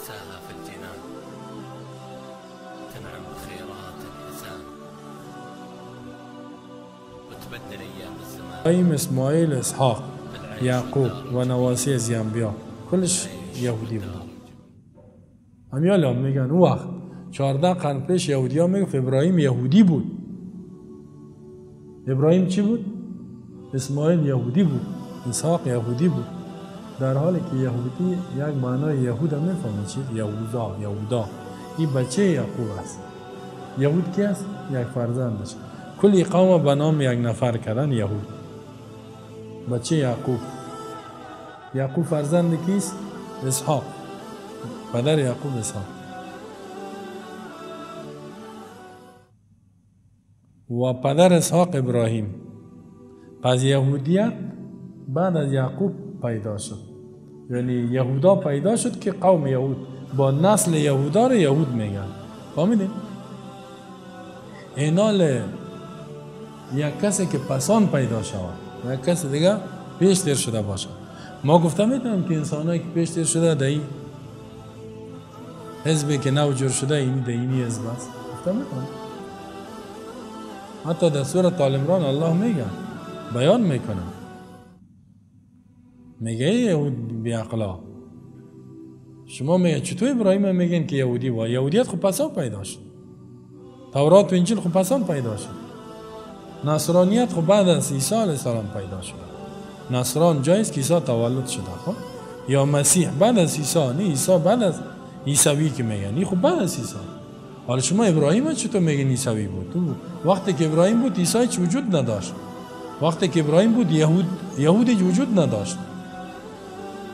عساها في الجنان تنعم بخيرات الحسان وتبدل ايام الزمان. ابراهیم، اسماعیل، اسحاق، یعقوب و نواسی از انبیا کلش یهودی بودن. امیال هم میگن اون وقت 14 قرن پیش یهودی ها میگفت ابراهیم یهودی بود. ابراهیم چی بود؟ اسماعیل یهودی بود، اسحاق یهودی بود. در حالی که یهودی یک معنای یهود هم میفهمه چی؟ یهودا، یهودا این بچه یعقوب است. یهود کی است؟ یک فرزندش. کلی قوم به نام یک نفر کردن یهود، بچه یعقوب. یعقوب فرزند کیست؟ اسحاق، پدر یعقوب اسحاق. و پدر اسحاق ابراهیم. پس یهودیت بعد از یعقوب پیدا شد، یعنی یهودا پیدا شد که قوم یهود با نسل یهودا رو یهود میگن. فهمیدین؟ اینال یک کسی که پسان پیدا شود و یک کسی دیگه پیشتر شده باشه. ما گفته میتونم که انسانایی که پیشتر شده در این حزبی که نو جور شده اینی در اینی حزب است. گفته میتونم حتی در سورة آل عمران الله میگه، بیان میکنه، میگه یهود بیعقلا شما میگه چطور ابراهیم میگن که یهودی بود؟ یهودیت خب پسان پیدا شد، تورات و انجیل خب پسان پیدا شد، نصرانیت خب بعد از عیسی علیه السلام پیدا شد. نصران جایز که عیسی تولد شده، خب یا مسیح بعد از عیسی، نه عیسی بعد از عیسوی که میگن، این خب بعد از عیسی. حالا شما ابراهیم چطور میگن عیسوی بود؟ تو وقتی که ابراهیم بود عیسی هیچ وجود نداشت. وقتی که ابراهیم بود یهود هیچ وجود نداشت.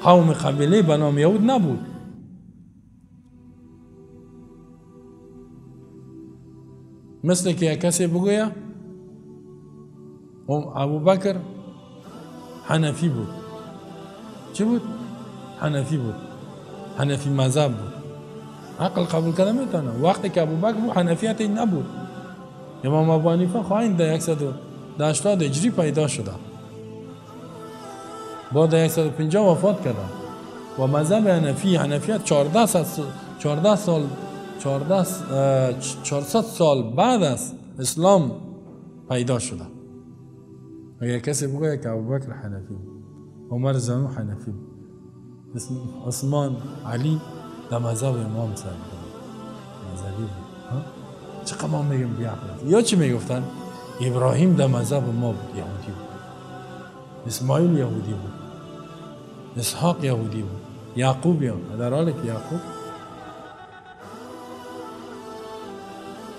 قوم قبیله به نام یهود نبود. مثل که یک کسی بگویه ابوبکر حنفی بود. چی بود؟ حنفی بود، حنفی مذهب بود. عقل قبول کرده میتونه. وقتی که ابوبکر بود حنفیت این نبود. امام ابو حنیفه خواهیم در 180 هجری پیدا شده، بعد 150 وفات کرده و مذهب حنفی، حنفیت 400 سال بعد از اسلام پیدا شده. اگر کسی بگوید که ابوبکر حنفی بود، عمر زنو حنفی بود، عثمان، علی در مذهب امام صاحب بود، مذهبی بود. چقدر ما میگیم بیعقل. یا چی میگفتن؟ ابراهیم در مذهب ما بود، یهودی بود، اسماعیل یهودی بود، اسحاق یهودی بود، یعقوب یهودی. در حالی که یعقوب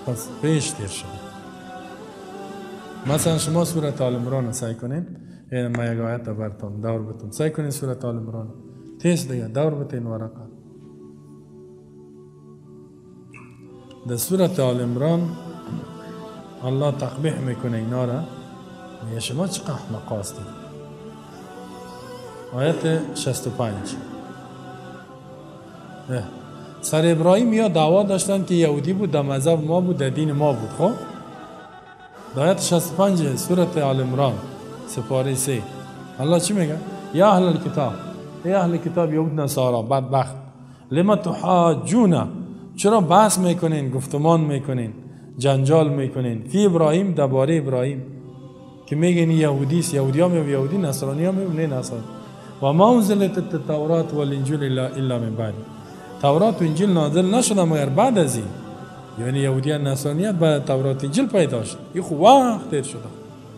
پس پیشتر شد. مثلا شما سورة آل عمران سعی کنین، ما یک آیت براتون دور بتون، سعی کنین سورة آل عمران تیز دیگه دور بتین ورقه. در سورة آل عمران الله تقبیح میکنه اینا را، میگه شما چقدر احمق هستید. آیت 65. سر ابراهیم یا دعوا داشتن که یهودی بود، در مذهب ما بود، در دین ما بود. خب در آیت 65 سورة آل عمران سپاره 3 الله چی میگه؟ یا اهل الکتاب، ای اهل کتاب یهود نصارا بدبخت، لما تحاجون، چرا بحث میکنین، گفتمان میکنین، جنجال میکنین، فی ابراهیم، درباره ابراهیم که میگن یهودی است، یهودی ها میگن یهودی، نصرانی ها میگن نه نصرانی. و ما انزلت التورات والانجیل الا من بعد، تورات و انجیل نازل نشده مگر بعد از این، یعنی یهودیان نصرانیت بعد تورات انجیل پیدا شد. این خو وقت تیر شده.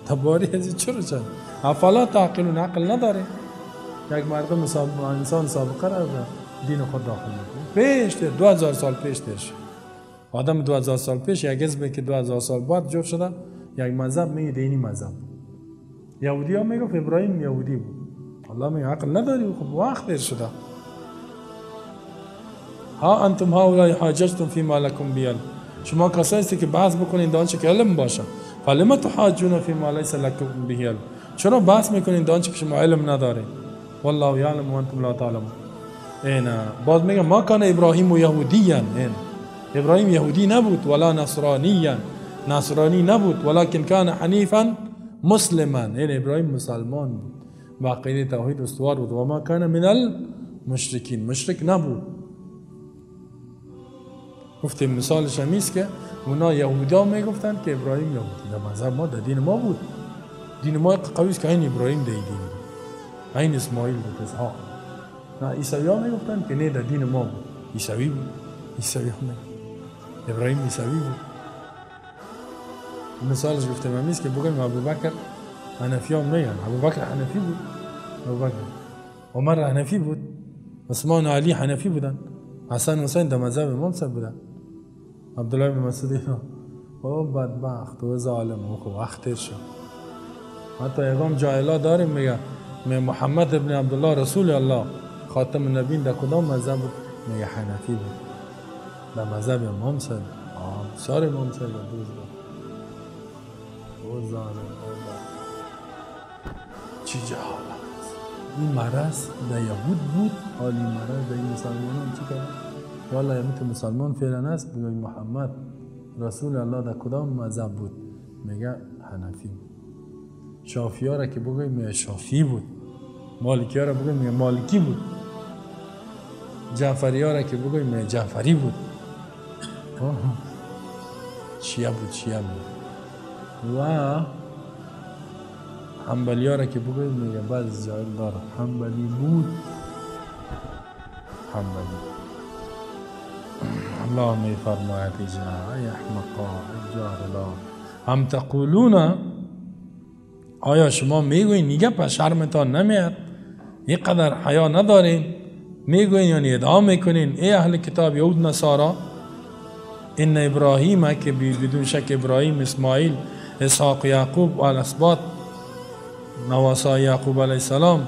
درباره از این چرا چند افلا تعقلون، عقل نداره یک مردم انسان سابقه را دین خود داخل میکنه. پیش تیر 2000 سال پیش تیر شد. آدم 2000 سال پیش یک حزبی که 2000 سال بعد جور شده یک مذهب میگه دینی مذهب. یهودی ها میگفت ابراهیم یهودی بود. الله میگه عقل نداری، خب وقت دیر شده. ها انتم هؤلاء حاججتم فيما لكم به، شما کسایی هستید که بحث بکنین در آنچه که علم باشه. فلم تحاجون فيما ليس لكم به علم، چرا بحث میکنین در آنچه که شما علم ندارین؟ والله یعلم و انتم لا تعلمون. اینا باز میگه ما کان ابراهیم یهودیا، اینا ابراهیم یهودی نبود، ولا نصرانیا، نصرانی نبود، ولكن کان حنیفا مسلما، یعنی ابراهیم مسلمان بود، با عقیده توحید استوار بود. و ما کان من المشرکین، مشرک نبود. گفتیم مثالش هم است که اونا یهودا میگفتن که ابراهیم یهودی در مذهب ما، در دین ما بود. دین ما قوی است که این ابراهیم در دین بود، این اسماعیل بود، اسحاق. نه، عیسوی ها میگفتن که نه، در دین ما بود، عیسوی بود. عیسوی ها میگفتن ابراهیم عیسوی بود. مثالش گفتم همیست که بگویم ابوبکر حنفی ها میگن ابوبکر حنفی بود، ابوبکر عمر حنفی بود، عثمان و علی حنفی بودن، حسن و حسین در مذهب امام صاحب بودن، عبدالله بن مسعود اینا. او بدبخت و ظالم و خب وقت شد. حتی یکم جاهلا داریم میگه محمد ابن عبدالله رسول الله خاتم النبیین در کدام مذهب بود؟ میگه حنفی بود، در مذهب امام صاحب. بسیار امام صاحب دوست او ظالم او چی جهالت است. این مرض در یهود بود، حالی مرض در این مسلمانان چی کرد؟ والا یه مسلمان فعلا است بگوی محمد رسول الله در کدام مذهب بود؟ میگه حنفی بود. شافعی ها را که بگوی میگه شافعی بود، مالکی ها را بگوی میگه مالکی بود، جعفری ها را که بگوی میگه جعفری بود. شیعه بود، شیعه بود. و حنبلی ها را که بگوی میگه بعض جاهل داره حنبلی بود، حنبلی. الله می فرماید ای احمقا، ای جاهلا، هم تقولون، آیا شما میگوین نیگه پس شرمتان نمیاد؟ اینقدر حیا ندارین؟ میگوین یعنی ادعا میکنین ای اهل کتاب یهود نصارا، ان ابراهیم که بدون شک ابراهیم، اسماعیل، اسحاق، یعقوب و الاسباط نواسای یعقوب علیه السلام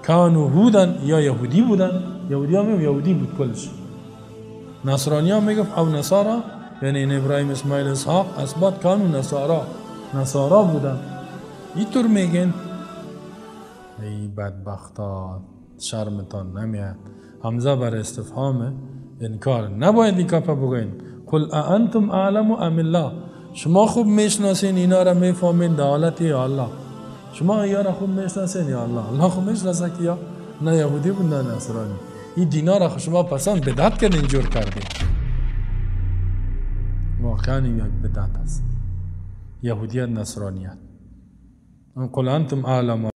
کانوا هودن، یا یهودی بودن. یهودی هم یهودی بود کلش. نصرانی ها میگفت او نصارا، یعنی این ابراهیم، اسماعیل، اسحاق، اسباط کانوا نصارا، نصارا بودن. اینطور میگن. ای بدبختا، شرمتان نمیاد. همزه بر استفهام انکار نباید این کپه بگوین. قل انتم اعلم ام الله، شما خوب میشناسین اینا را، میفهمین در حالت یا الله. شما اینا را خوب میشناسین یا الله؟ الله خوب میشناسه که یا نه یهودی بود نه نصرانی. این دینا را شما پسند بدعت کردین، جور کردین. واقعا یک بدعت است یهودیت، نصرانیت. قل انتم اعلم